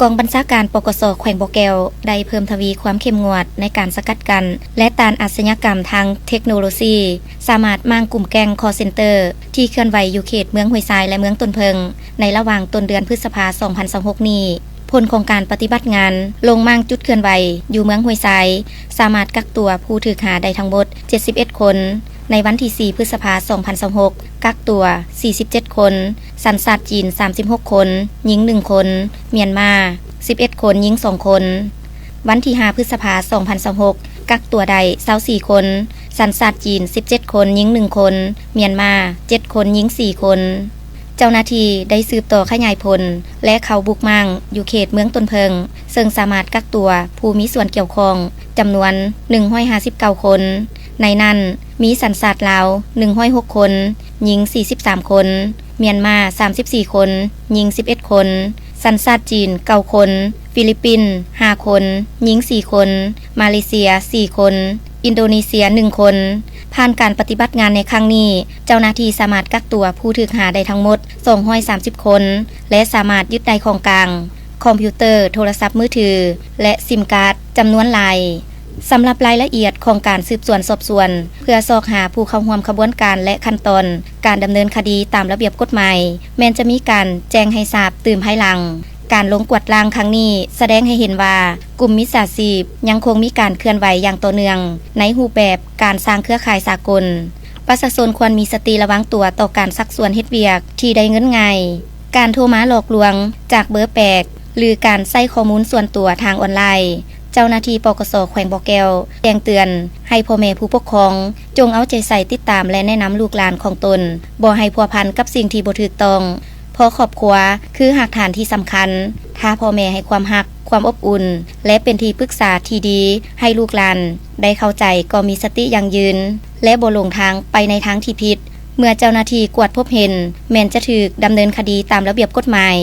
ກອງບັນຊາການ ປກສ ແຂວງບໍ່ແກ້ວ ໄດ້ເພີ່ມທະວີຄວາມເຂັ້ມງວດໃນການສະກັດກັ້ນ ແລະ ຕ້ານອາຊະຍາກຳທາງເທັກໂນໂລຊີ, ສາມາດມ້າງກຸ່ມແກ້ງຄໍເຊັນເຕີທີ່ເຄື່ອນໄຫວຢູ່ເຂດເມືອງຫ້ວຍຊາຍ ແລະ ເມືອງຕົ້ນເຜິ້ງ ໃນລະຫວ່າງຕົ້ນເດືອນພຶດສະພາ ສອງພັນຊາວຫົກນີ້. ຜົນຂອງການປະຕິບັດງານລົງມ້າງຈຸດເຄື່ອນໄຫວຢູ່ເມືອງຫ້ວຍຊາຍ ສາມາດກັກຕົວຜູ້ຖືກຫາໄດ້ທັງໝົດ ເຈັດສິບເອັດຄົນ, ໃນວັນທີ ສີ່ ພຶດສະພາ ສອງພັນຊາວຫົກ ກັກຕົວ ສີ່ສິບເຈັດຄົນ, ສັນຊາດຈີນ ສາມສິບຫົກຄົນ, ຍິງ ໜຶ່ງຄົນ, ມຽນມາ ສິບເອັດຄົນ, ຍິງ ສອງຄົນ. ວັນທີ ຫ້າ ພຶດສະພາ ສອງພັນຊາວຫົກ ກັກຕົວໄດ້ ຊາວສີ່ຄົນ, ສັນຊາດຈີນ ສິບເຈັດຄົນ, ຍິງ ໜຶ່ງຄົນ, ມຽນມາ ເຈັດຄົນ, ຍິງ ສີ່ຄົນ. ເຈົ້າໜ້າທີ່ໄດ້ສືບຕໍ່ຂະຫຍາຍຜົນ ແລະ ເຂົ້າບຸກມ້າງຢູ່ເຂດເມືອງຕົ້ນເຜິ້ງ ເຊິ່ງສາມາດກັກຕົວຜູ້ມີສ່ວນກ່ຽວຂ້ອງຈຳນວນ ໜຶ່ງຮ້ອຍຫ້າສິບເກົ້າຄົນ, ໃນນັ້ນ ມີສັນຊາດລາວ ໜຶ່ງຮ້ອຍຫົກຄົນ, ຍິງ ສີ່ສິບສາມຄົນ, ມຽນມາ ສາມສິບສີ່ຄົນ, ຍິງ ສິບເອັດຄົນ, ສັນຊາດຈີນ ເກົ້າຄົນ, ຟີລິບປິນ ຫ້າຄົນ, ຍິງ ສີ່ຄົນ, ມາເລເຊຍ ສີ່ຄົນ, ອິນໂດເນເຊຍ ໜຶ່ງຄົນ. ຜ່ານການປະຕິບັດງານໃນຄັ້ງນີ້, ເຈົ້າໜ້າທີ່ສາມາດກັກຕົວຜູ້ຖືກຫາໄດ້ທັງໝົດ ສອງຮ້ອຍສາມສິບຄົນ ແລະ ສາມາດຍຶດໄດ້ຂອງກາງ ຄອມພິວເຕີ, ໂທລະສັບມືຖື ແລະ ຊິມກາດ ຈຳນວນຫຼາຍ. ສຳລັບລາຍລະອຽດຂອງການສືບສວນສອບສວນ ເພື່ອຊອກຫາຜູ້ເຂົ້າຮ່ວມຂະບວນການ ແລະ ຂັ້ນຕອນການດຳເນີນຄະດີຕາມລະບຽບກົດໝາຍ ແມ່ນຈະມີການແຈ້ງໃຫ້ຊາບຕື່ມພາຍຫຼັງ. ການລົງກວດລ້າງຄັ້ງນີ້ສະແດງໃຫ້ເຫັນວ່າ ກຸ່ມມິດສາຊີບຍັງຄົງມີການເຄື່ອນໄຫວຢ່າງຕໍ່ເນື່ອງໃນຮູບແບບການສ້າງເຄືອຂ່າຍສາກົນ. ປະຊາຊົນຄວນມີສະຕິລະວັງຕົວຕໍ່ການຊັກຊວນເຮັດວຽກທີ່ໄດ້ເງິນງ່າຍ, ການໂທມາຫຼອກລວງຈາກເບີແປກ ຫຼື ການໃຊ້ຂໍ້ມູນສ່ວນຕົວທາງອອນລາຍ. ເຈົ້າໜ້າທີ່ ປກສ ແຂວງບໍ່ແກ້ວ ແຈ້ງເຕືອນໃຫ້ພໍ່ແມ່ຜູ້ປົກຄອງ ຈົ່ງເອົາໃຈໃສ່ຕິດຕາມ ແລະ ແນະນຳລູກຫຼານຂອງຕົນ ບໍ່ໃຫ້ພົວພັນກັບສິ່ງທີ່ບໍ່ຖືກຕ້ອງ, ເພາະຄອບຄົວຄືຮາກຖານທີ່ສຳຄັນ. ຖ້າພໍ່ແມ່ໃຫ້ຄວາມຮັກ, ຄວາມອົບອຸ່ນ ແລະ ເປັນທີ່ປຶກສາທີ່ດີໃຫ້ລູກຫຼານໄດ້ເຂົ້າໃຈ, ກໍມີສະຕິຢັ້ງຢືນ ແລະ ບໍ່ຫຼົງທາງໄປໃນທາງທີ່ຜິດ. ເມື່ອເຈົ້າໜ້າທີ່ກວດພົບເຫັນ, ແມ່ນຈະຖືກດຳເນີນຄະດີຕາມລະບຽບກົດໝາຍ.